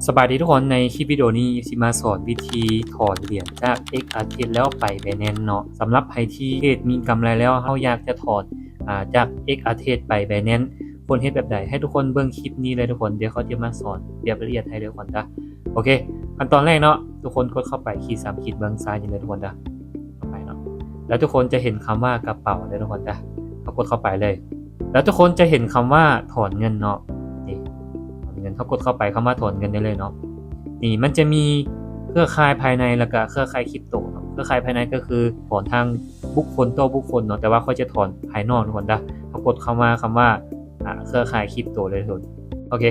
ສະບາຍດີທຸກຄົນ, ໃນຄລິບວິດີໂອນີ້ ອີຟ ຊິມາສອນວິທີຖອນຫຼຽນຈາກ XRTrade ແລ້ວໄປ Binance ເນາະ. ສຳລັບໃຜທີ່ເທຣດມີກຳໄລແລ້ວ ເຮົາຢາກຈະຖອນ ອາ ຈາກ XRTrade ໄປ Binance ຄວນເຮັດແບບໃດ? ໃຫ້ທຸກຄົນເບິ່ງຄລິບນີ້ເລີຍທຸກຄົນ, ດຽວເຂົາຈະມາສອນແບບລະອຽດໃຫ້ເລີຍທຸກຄົນເດີ. ໂອເຄ, ຂັ້ນຕອນແລກເນາະ ທຸກຄົນກົດເຂົ້າໄປ ຂີດສາມຂີດເບື້ອງຊ້າຍນີ້ເລີຍທຸກຄົນເດີ. ເຂົ້າໄປເນາະ ແລ້ວທຸກຄົນຈະເຫັນຄຳວ່າກະເປົາເດີທຸກຄົນເດີ. ເຮົາກົດເຂົ້າໄປເລີຍ ແລ້ວທຸກຄົນຈະເຫັນຄຳວ່າຖອນເງິນເນາະ. ນີ້ ຖອນເງິນ ເຮົາກົດເຂົ້າໄປຄຳວ່າຖອນເງິນໄດ້ເລີຍເນາະ. ນີ້ມັນຈະມີເຄືອຂ່າຍພາຍໃນ ແລ້ວກະເຄືອຂ່າຍຄຣິບໂຕເນາະ. ເຄືອຂ່າຍພາຍໃນກໍຄືຖອນທາງບຸກຄົນຕໍ່ບຸກຄົນເນາະ, ແຕ່ວ່າຂ້ອຍຈະຖອນພາຍນອກທຸກຄົນເດີ. ເຮົາກົດເຂົ້າມາຄຳວ່າ ອາ ເຄືອຂ່າຍຄຣິບໂຕເລີຍທຸກຄົນ. ໂອເຄ,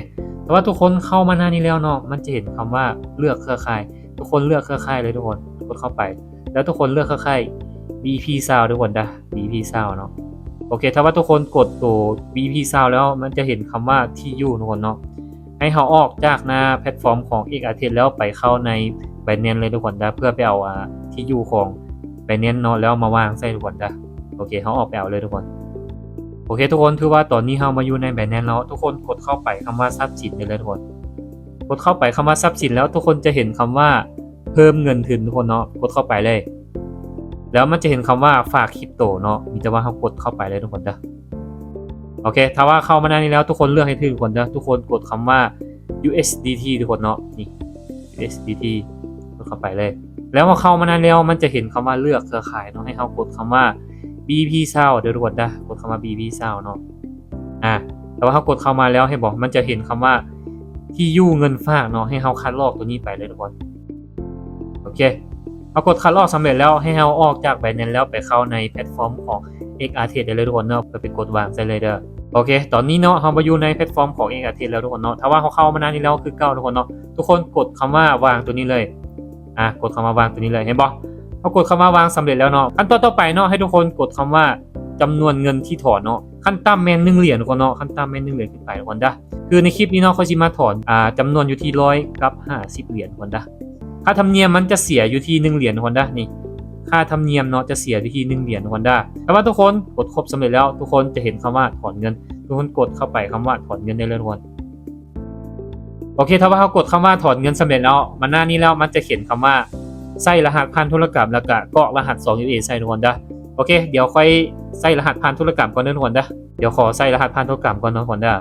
ຖ້າວ່າທຸກຄົນເຂົ້າມາໜ້ານີ້ແລ້ວເນາະ ມັນຈະເຫັນຄຳວ່າເລືອກເຄືອຂ່າຍ. ທຸກຄົນເລືອກເຄືອຂ່າຍເລີຍທຸກຄົນ, ກົດເຂົ້າໄປ ແລ້ວທຸກຄົນເລືອກເຄືອຂ່າຍ ບີພີຊາວທຸກຄົນເດີ, ບີພີຊາວເນາະ. ໂອເຄ, ຖ້າວ່າທຸກຄົນກົດໂຕ ບີພີຊາວແລ້ວ ມັນຈະເຫັນຄຳວ່າທີ່ຢູ່ທຸກຄົນເນາະ. ໃຫ້ເຮົາອອກຈາກໜ້າແພລດຟອມຂອງ XRTrade ແລ້ວໄປເຂົ້າໃນ Binance ເລີຍທຸກຄົນເດີ, ເພື່ອໄປເອົາ ອາ ທີ່ຢູ່ຂອງ Binance ເນາະ ແລ້ວມາວາງໃສ່ທຸກຄົນເດີ. ໂອເຄ, ເຮົາອອກໄປເອົາເລີຍທຸກຄົນ. ໂອເຄ, ທຸກຄົນ ຖືວ່າຕອນນີ້ເຮົາມາຢູ່ໃນ Binance ແລ້ວ, ທຸກຄົນກົດເຂົ້າໄປຄຳວ່າຊັບສິນໄດ້ເລີຍທຸກຄົນ. ກົດເຂົ້າໄປຄຳວ່າຊັບສິນແລ້ວ ທຸກຄົນຈະເຫັນຄຳວ່າເພີ່ມເງິນທຶນທຸກຄົນເນາະ, ກົດເຂົ້າໄປເລີຍ. ແລ້ວມັນຈະເຫັນຄຳວ່າຝາກຄຣິບໂຕເນາະ, ມີແຕ່ວ່າເຮົາກົດເຂົ້າໄປເລີຍທຸກຄົນເດີ. ໂອເຄ, ຖ້າວ່າເຂົ້າມາໜ້ານີ້ແລ້ວ ທຸກຄົນເລືອກໃຫ້ຖືກທຸກຄົນເດີ, ທຸກຄົນກົດຄຳວ່າ USDT ທຸກຄົນເນາະ. ນີ້ USDT ກົດເຂົ້າໄປເລີຍ. ແລ້ວເຮົາເຂົ້າມາໜ້າແລ້ວ ມັນຈະເຫັນຄຳວ່າເລືອກເຄືອຂ່າຍເນາະ, ໃຫ້ເຮົາກົດຄຳວ່າ ບີພີຊາວເດີທຸກຄົນເດີ, ກົດຄຳວ່າ ບີພີຊາວເນາະ. ອາ ແຕ່ວ່າເຮົາກົດເຂົ້າມາແລ້ວ ເຫັນບໍ່, ມັນຈະເຫັນຄຳວ່າທີ່ຢູ່ເງິນຝາກເນາະ, ໃຫ້ເຮົາຄັດລອກຕົວນີ້ໄປເລີຍທຸກຄົນ. ໂອເຄ, ເຮົາກົດຄັດລອກສຳເລັດແລ້ວ ໃຫ້ເຮົາອອກຈາກ Binance ແລ້ວໄປເຂົ້າໃນແພລດຟອມຂອງ XRTrade ໄດ້ເລີຍທຸກຄົນເນາະ, ເພື່ອໄປກົດວາງໃສ່ເລີຍເດີ. ໂອເຄ, ຕອນນີ້ເນາະ ເຮົາມາຢູ່ໃນແພລດຟອມຂອງ XRTrade ແລ້ວທຸກຄົນເນາະ. ຖ້າວ່າເຮົາເຂົ້າມາໜ້ານີ້ແລ້ວຄືເກົ່າທຸກຄົນເນາະ, ທຸກຄົນກົດຄຳວ່າວາງຕົວນີ້ເລີຍ. ອາ ກົດຄຳວ່າວາງຕົວນີ້ເລີຍ, ເຫັນບໍ່? ເຮົາກົດຄຳວ່າວາງສຳເລັດແລ້ວເນາະ. ຂັ້ນຕອນຕໍ່ໄປເນາະ ໃຫ້ທຸກຄົນກົດຄຳວ່າຈຳນວນເງິນທີ່ຖອນເນາະ, ຂັ້ນຕ່ຳແມ່ນໜຶ່ງຫຼຽນທຸກຄົນເນາະ, ຂັ້ນຕ່ຳແມ່ນໜຶ່ງຫຼຽນຂຶ້ນໄປທຸກຄົນເດີ. ຄືໃນຄລິບນີ້ເນາະ ຂ້ອຍຊິມາຖອນ ອາ ຈຳນວນຢູ່ທີ່ຮ້ອຍກັບຫ້າສິບຫຼຽນທຸກຄົນເດີ. ຄ່າທຳນຽມມັນຈະເສຍຢູ່ທີ່ໜຶ່ງຫຼຽນທຸກຄົນເດີ. ນີ້ ຄ່າທຳນຽມເນາະ ຈະເສຍຢູ່ທີ່ໜຶ່ງຫຼຽນທຸກຄົນເດີ. ຖ້າວ່າທຸກຄົນກົດຄົບສຳເລັດແລ້ວ ທຸກຄົນຈະເຫັນຄຳວ່າຖອນເງິນ, ທຸກຄົນກົດເຂົ້າໄປຄຳວ່າຖອນເງິນໄດ້ເລີຍທຸກຄົນ. ໂອເຄ, ຖ້າວ່າເຮົາກົດຄຳວ່າຖອນເງິນສຳເລັດແລ້ວ ມາໜ້ານີ້ແລ້ວ ມັນຈະຂຽນຄຳວ່າໃສ່ລະຫັດຜ່ານທຸລະກຳ ແລ້ວກະກອກລະຫັດສອງ UA ໃສ່ທຸກຄົນເດີ. ໂອເຄ, ດຽວຂ້ອຍໃສ່ລະຫັດຜ່ານທຸລະກຳກ່ອນເດີທຸກຄົນເດີ. ດຽວຂໍໃສ່ລະຫັດຜ່ານທຸລະກຳກ່ອນເດີທຸກຄົນເດີ.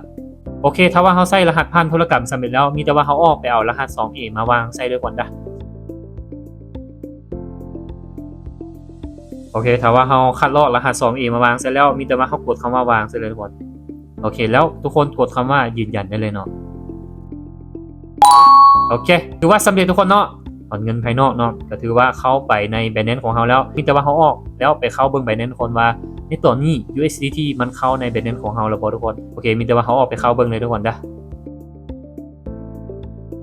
ໂອເຄ, ຖ້າວ່າເຮົາໃສ່ລະຫັດຜ່ານທຸລະກຳສຳເລັດແລ້ວ ມີແຕ່ວ່າເຮົາອອກໄປເອົາລະຫັດສອງ A ມາວາງໃສ່ເດີທຸກຄົນເດີ. ໂອເຄ, ຖ້າວ່າເຮົາຄັດລອກລະຫັດສອງ A ມາວາງໃສ່ແລ້ວ ມີແຕ່ວ່າເຮົາກົດຄຳວ່າວາງໃສ່ເລີຍທຸກຄົນ. ໂອເຄ, ແລ້ວທຸກຄົນກົດຄຳວ່າຢືນຢັນໄດ້ເລີຍເນາະ. ໂອເຄ, ຖືວ່າສຳເລັດທຸກຄົນເນາະ. ຖອນເງິນພາຍນອກເນາະ ກໍຖືວ່າເຂົ້າໄປໃນ Binance ຂອງເຮົາແລ້ວ. ມີແຕ່ວ່າເຮົາອອກແລ້ວໄປເຂົ້າເບິ່ງ Binance ກ່ອນວ່າໃນຕອນນີ້ USDT ມັນເຂົ້າໃນ Binance ຂອງເຮົາແລ້ວບໍ່ທຸກຄົນ. ໂອເຄ, ມີແຕ່ວ່າເຮົາອອກໄປເຂົ້າເບິ່ງເລີຍທຸກຄົນເດີ.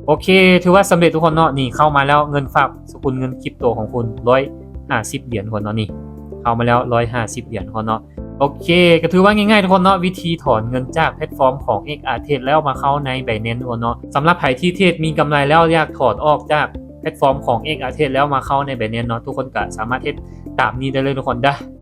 ໂອເຄ, ຖືວ່າສຳເລັດທຸກຄົນເນາະ. ນີ້ເຂົ້າມາແລ້ວ ເງິນຝາກສະກຸນເງິນຄຣິບໂຕຂອງຄຸນ ຮ້ອຍຫ້າສິບຫຼຽນທຸກຄົນເນາະ. ນີ້ເຂົ້າມາແລ້ວ ຮ້ອຍຫ້າສິບຫຼຽນທຸກຄົນເນາະ. ໂອເຄ, ກໍຖືວ່າງ່າຍໆທຸກຄົນເນາະ ວິທີຖອນເງິນຈາກແພລດຟອມຂອງ XRTrade ແລ້ວມາເຂົ້າໃນ Binance ທຸກຄົນເນາະ. ສຳລັບໃຜທີ່ເທຣດມີກຳໄລແລ້ວ ຢາກຖອນອອກຈາກແພລດຟອມຂອງ XRTrade ແລ້ວມາເຂົ້າໃນ Binance ເນາະ, ທຸກຄົນກໍສາມາດເຮັດຕາມນີ້ໄດ້ເລີຍທຸກຄົນເດີ.